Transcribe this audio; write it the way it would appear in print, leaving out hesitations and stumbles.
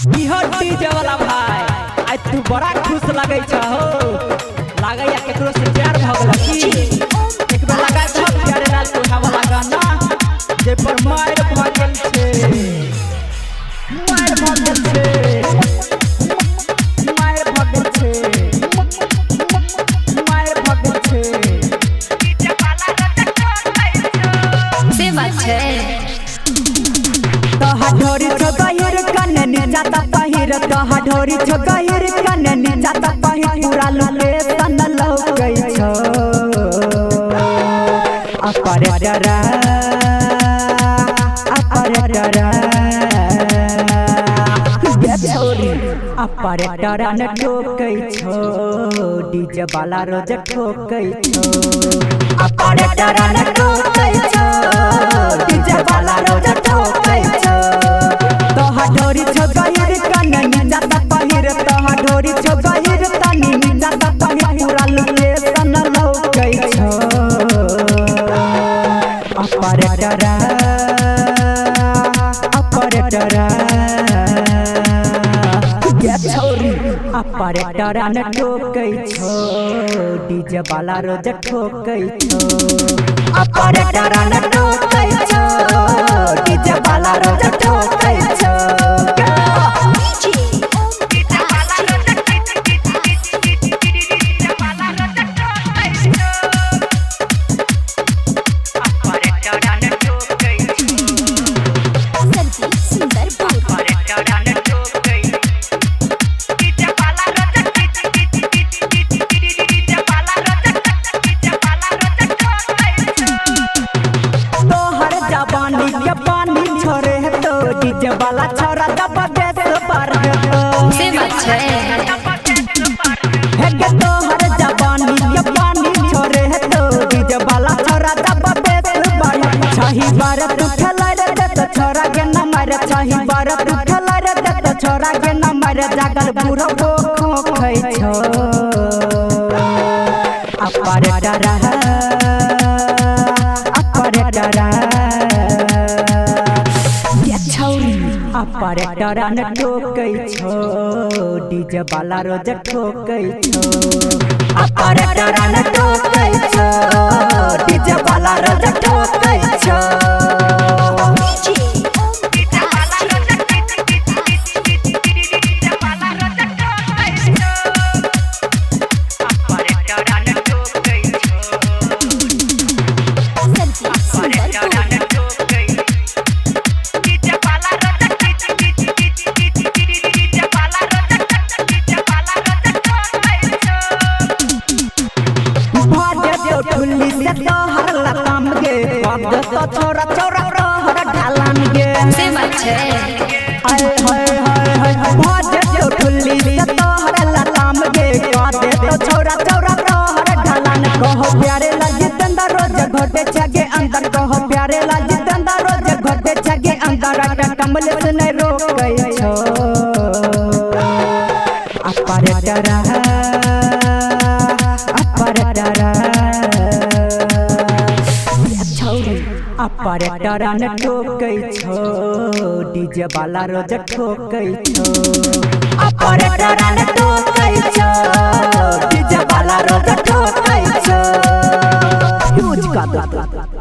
इहो डीजे वाला भाई, आज तू बड़ा खुश लगे हो। लागैया केकरो से प्यार भ गेल की? एक बेर लगा दो प्यारे लाल कोठा वाला गाना, जे पर मार भ गेल छै, मार भ गेल छै, मार भ गेल छै, मार भ गेल छै। से बात छै। तोहा ढोरी छो गहिर कने नीचा त पहिर, तोहा ढोरी छो गहिर कने नीचा त पहिर, पूरा लोकेशन लौकै छो। ऑपरेटर, ऑपरेटर गे छौरी, ऑपरेटर न ठोकै छो, डीजे वाला रोज ठोकै छो। ऑपरेटर न ठोकै छो, डीजे वाला रोज ठोकै छो। तोहा ढोरी छो गहिर कने नीचा त पहिर, तोहा ढोरी छो गहिर तनी नीचा त पहिर, पूरा लोकेशन लौकै छो। ऑपरेटर, ऑपरेटर गे छौरी, ऑपरेटर न ठोकै छो, डीजे वाला रोज ठोकै छो। ऑपरेटर न ठोकै छो, डीजे वाला रोज ठोकै छो। संदीप सुंदरपुर। तोहर जवानी के पानी छोड़े तो डीजे वाला छोरा दब देश पर तो। से बात छै। हे गे तोहर जवानी के पानी छोड़े तो डीजे वाला छोरा दब देश पर। छही बार तू खेलाय रे तो छोरा के न मारे, छही बार तू खेलाय रे तो छोरा के न मारे, जागल बूढ़ो खोखै छो। ऑपरेटर, ऑपरेटर गे छौरी, ऑपरेटर न ठोकै छो, डीजे वाला रोज ठोकै छो। ऑपरेटर न ठोकै छो, डीजे वाला रोज ठोकै छो। संदीप सुंदरपुर। भजे तो ठुल्ली से तोहर लताम गे, भग तो छोरा छोरा तोहर ढालान गे। से बात छै। हाय हाय हाय हाय, भजे तो ठुल्ली से तोहर लताम गे, कादे तो छोरा छोरा तोहर ढालान। कहो प्यारे लाल जितेंद्र रोज घोटे छगे अंदर, कहो प्यारे लाल जितेंद्र रोज घोटे छगे अंदर, आटा कमल से नहीं रोकै छो। ऑपरेटर, ऑपरेटर छौरी, ऑपरेटर न ठोकै छो, डीजे वाला रोज ठोकै छो। ऑपरेटर न ठोकै छो, डीजे वाला रोज ठोकै छो। यूज कर।